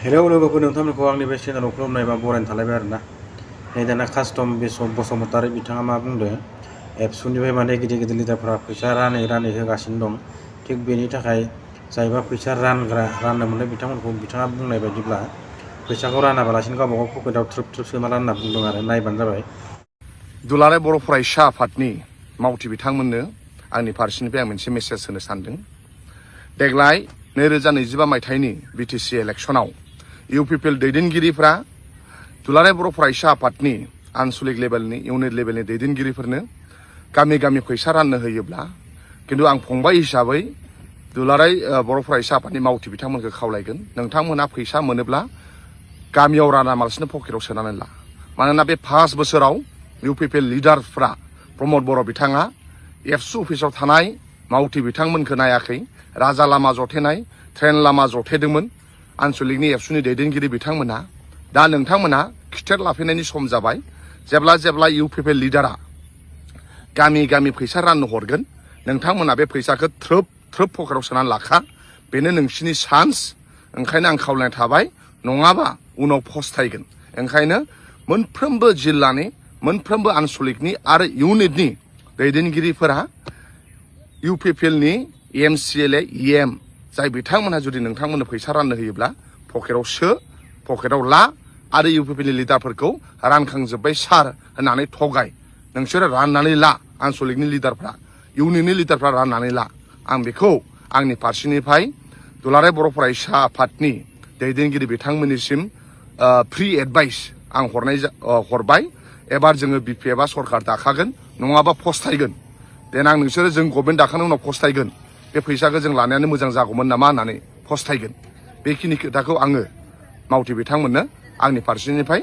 Hello लोगोफोर नोंथांमोनखौ आंनि बे चेनेलाव खुलुमनाय बा बरायनो थालायबाय आरोना। नै दाना कास्टम बसुमतारी बिथाङा मा बुंदों, एबसुनिफ्राय माने गिदिर गिदिर लिडारफोरा फैसा रानै होगासिनो दं। थिग बेनि थाखाय जायबा फैसा राननो मोननाय बिथांमोनखौ बिथाङा बुंनाय बायदिब्ला फैसाखौ रानाबालासिनो गावबा गाव पकेटाव थ्रोब सोना ला होनना बुंदों आरो। नायबानो जाबाय। दुलाराय बर' फरायसा आफादनि मावथि बिथांमोननो आंनि फारसेनिफ्राय आं मोनसे मेसेज होनो सानदों। देग्लाय 2025 मायथाइनि बिटिसि इलेक्सनाव इउपिपिएल दैदेनगिरिफ्रा दुलाराय बर' फरायसा आफादनि आनसलिक लेभेलनि इउनिट लेभेलनि दैदेनगिरिफोरनो गामि गामि फैसा राननो होयोब्ला खिन्थु आं फंबाय हिसाबै दुलाराय बर' फरायसा आफादनि मावथि बिथांमोनखौ खावलायगोन, नोंथांमोना फैसा मोनोब्ला गामियाव रानालासिनो पकेटाव सोनानै ला। मानोना बे 5 बोसोराव इउपिपिएल लिडारफ्रा प्रमद बर' बिथाङा एबसु अफिसाव थानाय मावथि बिथांमोनखौ नायाखै। राजा लामा जथेनाय, ट्रेन लामा जथेदोंमोन आनसलिकनि एबसुनि दैदेनगिरि बिथांमोना। दा नोंथांमोना खिथेर लाफैनायनि सम जाबाय। जेब्ला इउपिपिएल लिडारा गामि गामि फैसा राननो हरगोन, नोंथांमोना बे फैसाखौ थ्रोब पकेटाव सोनानै लाखा। बेनो नोंसिनि चान्स। ओंखायनो आं खावलायनाय थाबाय, नङाबा उनाव फस्थायगोन। ओंखायनो मोनफ्रोमबो जिल्लानि मोनफ्रोमबो आनसलिकनि आरो इउनिटनि दैदेनगिरिफोरा इउपिपिएलनि एमसिएलए इएम जाय बिथांमोनहा जुदि नोंथांमोननो फैसा राननो होयोब्ला पकेटाव ला आरो इउपिपिएलनि लिडारफोरखौ रानखांजोब्बाय सार होननानै थगाय। नोंसोरो राननानै ला, आनसलिकनि लिडारफ्रा इउनिटनि लिडारफ्रा राननानै ला। आं बेखौ आंनि फारसेनिफ्राय दुलाराय बर' फरायसा आफादनि दैदेनगिरि बिथांमोननिसिम फ्रि एडभाइस आं हरबाय। एबार जोङो बिपिएफआ सरकार दाखागोन, नङाबा फस्थायगोन। देनां नोंसोरो जों गभर्नमेन्ट दाखांनायनि उनाव फस्थायगोन, बे फैसाखौ जों लानायानो मोजां जागौमोन नामा होननानै फस्थायगोन। बेखिनि खोथाखौ आङो मावथि बिथांमोननो आंनि फारसेनिफ्राय